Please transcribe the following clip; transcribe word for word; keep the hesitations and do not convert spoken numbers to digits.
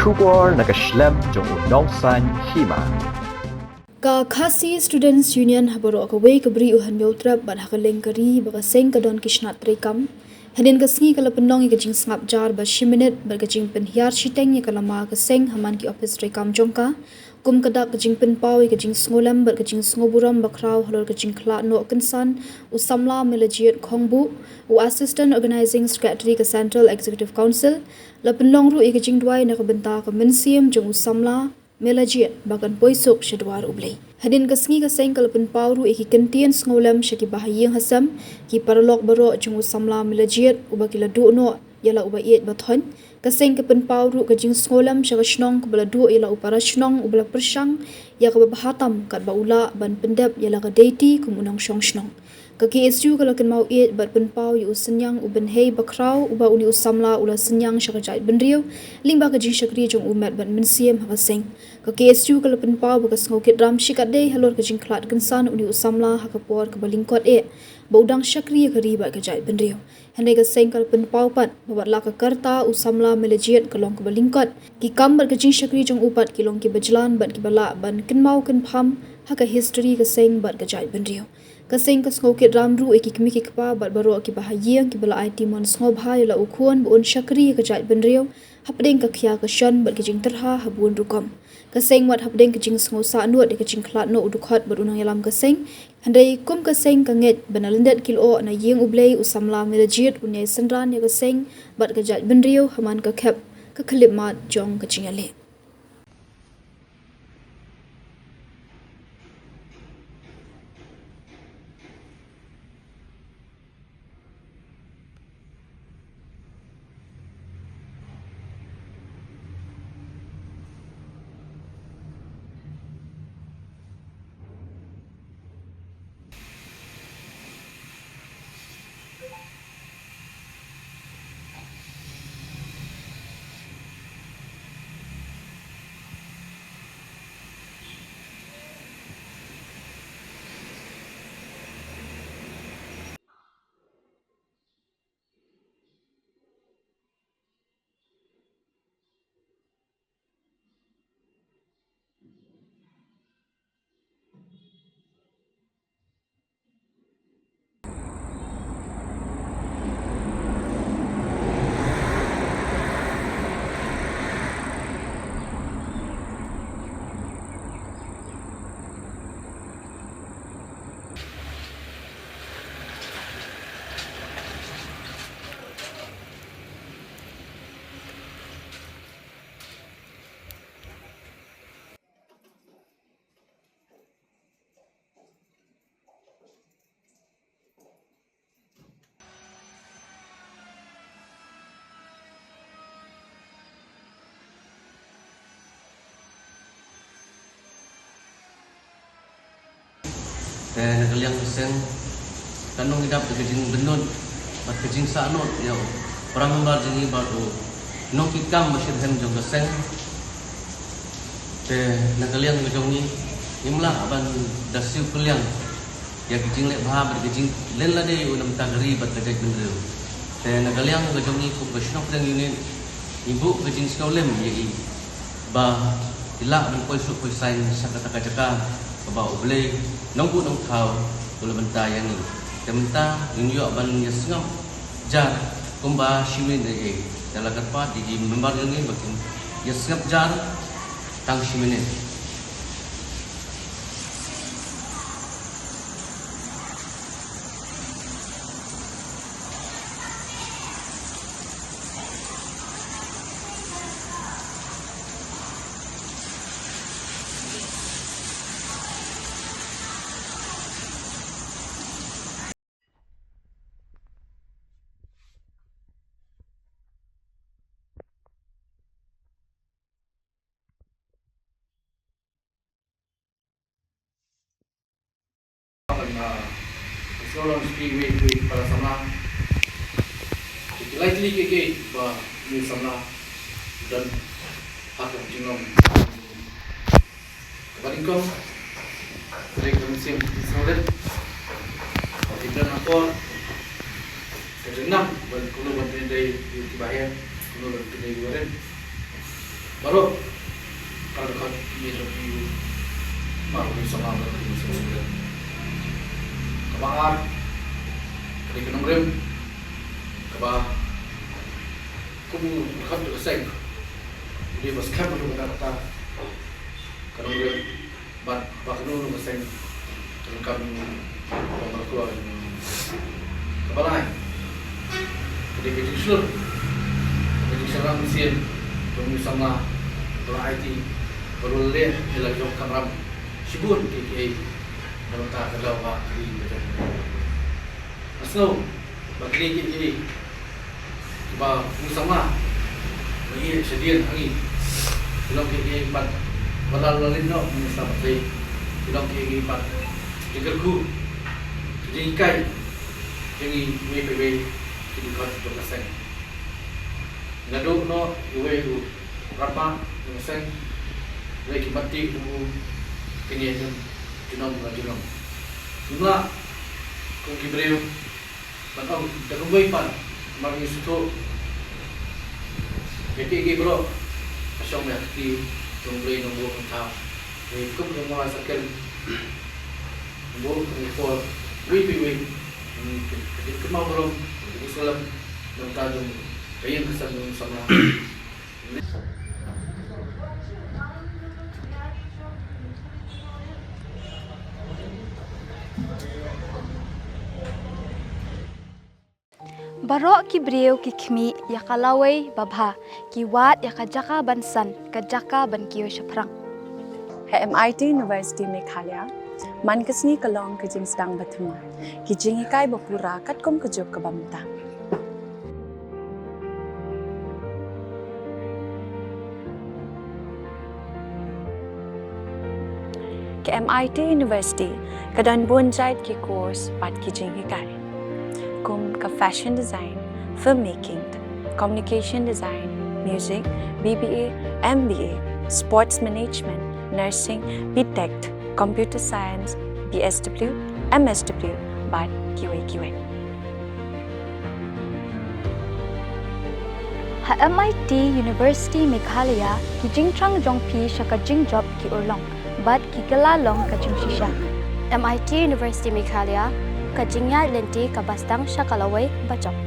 Khubor na ka shlem jong u nongsan hima. Ka Khasi Students Union ha baroh kawei ka bri u hynñiew trep bad ha ka lyngkari ba ka seng ka don ki shnat treikam. Hadien ka sngi ka la pynlong ïa ka jingsngap jar ba shi minit bad ka jingpynhiar shiteng ïa ka lama ka seng ha man ki ophis treikam jong ka. Kum ka dak ka jingpynpaw ïa ka jingsngewlem bad ka jingsngewburom bakhraw halor ka jingkhlad noh kynsan u samla Milajied Khongbuh, u Assistant Organizing Secretary ka Central Executive Council, la pynlong ruh ïa ka jingduwai na ka bynta ka mynsiem jong u samla Milajied ba kan poi suk sha dwar U Blei. Hadien ka sngi ka seng ka la pynpaw ruh ïa ki kyntien sngewlem sha ki bahaïing hasem, ki paralok baroh jong u samla Milajied uba ki la duh noh ïa la uba ïeit ba thoiñ. Ka seng ka pynpaw ruh ka jingsngewlem sha ka shnong kaba la duh ïa la u para shnong uba la pyrshang ïa kaba bha tam katba u lah ban pyndep ïa la ka deiti kum u nongshong shnong. Ka K S U ka la kynmaw ïeit bad pynpaw ïa u synñiang u bynhei bakhraw uba une u samla u la synñiang sha ka jaitbynriew lyngba ka jingshakri jong u met bad mynsiem ha ka seng. Ka K S U ka la pynpaw ba ka sngew kit ram shikatdei halor ka jingkhlad kynsan une u samla ha ka por kaba lyngkot eh ba u dang shakri ïa ka ri bad ka jaitbynriew. Hynrei ka seng ka la pynpaw pat ba wat la ka karta u samla Milajied ka long kaba lyngkot, ki kam bad ka jingshakri jong u pat ki long kiba jlan bad kiba lah ban kynmaw kynpham ha ka history ka seng bad ka jaitbynriew. Ka seng ka sngew kit ram ruh ïa ki kmie ki kpa bad baroh ki bahaïing kiba la aiti mon sngewbha ïa la u khun ba un shakri ïa ka jaitbynriew hapdeng ka khia ka shon bad ka jingtyrha ha bun rukom. Ka seng wat hapdeng ka jingsngewsahnud ïa ka jingkhlad noh u dkhot bad u nongïalam ka seng, hynrei kum ka seng ka ngeit ba na lyndet ki lyoh na ïing U Blei u samla Milajied un ïai synran ïa ka seng bad ka jaitbynriew ha man ka khep ka khyllipmat jong ka jingïaleh. Te na ka liang ka seng, kan nang ïadap da ka jingbynud bad ka jingsahnud ïa u para member jong ngi bad u nongkitkam ba shitrhem jong ka seng. Te na ka liang ka jong ngi, ngim lah ban da siew kylliang ïa ka jingleh bha bad ka jinglen lade ïa u na ka bynta ka ri bad ka jaitbynriew. Te na ka liang ka jong ngi kum ka Shnong Pdeng Unit, ngi buh ka jingsngewlem ïa i ba i lah ban poi suk poi saiñ sha kata ka jaka kaba U Blei Nongbuh Nongthaw u la bynta ïa ngi. Te mynta ngin ïoh ban ïasngap jar kumba shi minit ei ei. Te la kyrpad ïa ki member jong ngi ba kin ïasngap jar tang shi minit. Ban, ah, sngewlong sha kiwei kiwei ki para samla. Ki lai tylli kiei kiei ba une u samla u don ha ka jinglong kaba nyngkong. Dei ka mynsiem sngewrit. Ba ki don ha por ka jingnang ban kumno ban pyndei ïa ki bahaïing, kumno ban pyndei ïa ki barim. Baroh para dkhot, ïa jong phi baroh, ki samla baroh, ki samla. Kaba ar ka dei ka nongrim kaba kum u dkhot jong ka seng u dei ba skhem ïa kata ka nongrim. Bad ba kano kano ka seng ka donkam ïa u ba markhua. Kaba lai ka dei ka jingshlur, ka jingshah rang mynsiem jong u samla, ba la aiti, ba la leh ïa la ka jong ka kamram shibun kiei kiei na bynta ka daw ba ka ri ka jong. Nga sngew ba kine kiei kiei kiba u samla ba ïeit shadien ha ngi, ki long kiei kiei pat ba la lyngngoh mynstep pat, ki long kiei kiei pat ki kyrkhu, ki jinghikai ïa ngi iwei pa iwei ki dkhot jong ka seng. Naduh noh iwei u rangbah jong ka seng, iwei ki matti jong u, kine kin junom la junom. Ngim lah kum ki briew ban ong da kumwei pat, namar ngi sngewthuh ïa kiei kiei baroh ka shong ha ka kti jong U Blei Nongbuh Nongthaw. Ngi kum ki nongmlai saken, Nongbuh ngi por iwei pa iwei, ngi ka jingkynmaw burom, ka jingslem na bynta jong ka ïing ka sem jong u samla. Baroh ki briew ki khmih ïa ka lawei babha, ki wad ïa ka jaka ban san, ka jaka ban kiew shaphrang. Ha M I T University Meghalaya, man ka sngi ka long ka jingsdang bathymmai, ki jinghikai bapura katkum ka juk kaba mynta. Ka M I T University ka don bun jait ki course bad ki jinghikai, kum ka fashion design, filmmaking, communication design, music, B B A, M B A, sports management, nursing, B Tech, computer science, B S W, M S W, bad kiwei kiwei. Ha M I T University Meghalaya, ki jingthrang jong phi sha ka jingjop ki urlong bad ki kylla long ka jingshisha. M I T University Meghalaya, ka jingïaid lynti kaba sdang sha ka lawei bajop.